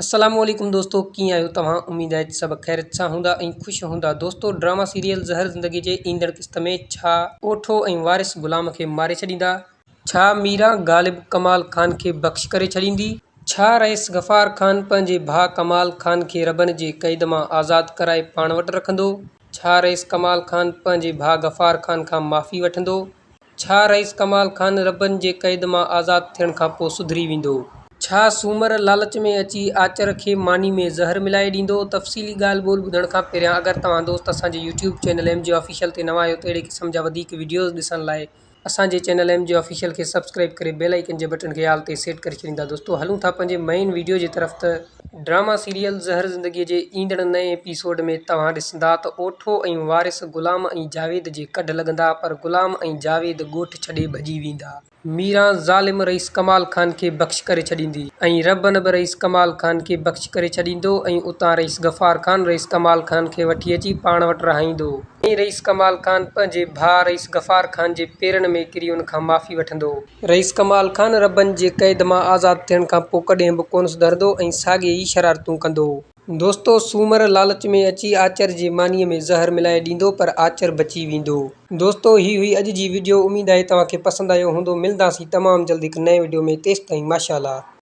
السلام عليڪم دوستو ڪيئن آهيو توهان اميد آهي ته سڀ خيريت سان هوندا ۽ خوش هوندا دوستو ڊراما سيريل زهر زندگي جي ايندڙ قسط ۾ ڇا اوٺو ۽ وارث غلام کي ماري ڇڏيندا؟ ڇا ميران غالب ڪمال خان کي بخش ڪري ڇڏيندي؟ ڇا رئيس غفار خان پنهنجي ڀاء ڪمال خان کي ربن جي قيد مان آزاد ڪرائي پاڻ وٽ رکندو؟ ڇا رئيس ڪمال خان پنهنجي ڀاء غفار خان کان معافي وٺندو؟ ڇا رئيس ڪمال خان ربن جي قيد مان آزاد ٿيڻ کان پوء سڌري ويندو؟ ڇا سومر لالچ ۾ اچي آچر کي ماني ۾ زهر ملائي ڏيندو؟ تفصيلي ڳالهه ٻولهه ٻڌڻ کان پهريان اگر توهان دوست اسان جي يوٽيوب چينل ايم جي آفيشل تي نوان آهيو ته اهڙي قسم جا وڌيڪ وڊيوز ڏسڻ لاء اسان جي چينل ايم جي آفيشل کي سبسڪرائيب ڪري بيل آئيڪن جي بٽڻ کي آل تي سيٽ ڪري ڇڏيندا دوستو هلون ٿا پنهنجي مئين وڊيو جي طرف ته ڊراما سيريل زهر زندگي جي ايندڙ نئين ايپيسوڊ ۾ توهان ڏسندا ته اوٺو ۽ وارث غلام ۽ جاويد جي ڪڍ لڳندا پر غلام ۽ جاويد ڳوٺ ڇڏي ڀڄي ويندا. ميران ظالم رئيس ڪمال خان کي بخش ڪري ڇڏيندي ۽ ربن به رئيس ڪمال خان کي بخش ڪري ڇڏيندو ۽ اتان رئيس غفار خان رئيس ڪمال خان کي وٺي اچي پاڻ وٽ رهائيندو ۽ رئيس ڪمال خان پنهنجي ڀاء رئيس غفار خان جي پيرن ۾ ڪري ان کان معافي وٺندو. رئيس ڪمال خان ربن جي قيد مان آزاد ٿيڻ کان پوء ڪڏهن به ڪونه سڌرندو ۽ ساڳي ئي شرارتون ڪندو. دوستو سومر لالچ ۾ اچي آچر جي مانيء ۾ زهر ملائي ڏيندو پر آچر بچي ويندو. دوستو هي هئي اڄ جي وڊيو اميد آهي توهان کي پسند آيو هوندو ملنداسين تمام جلد هڪ نئين وڊيو ۾ تيستائين ماشاءالله.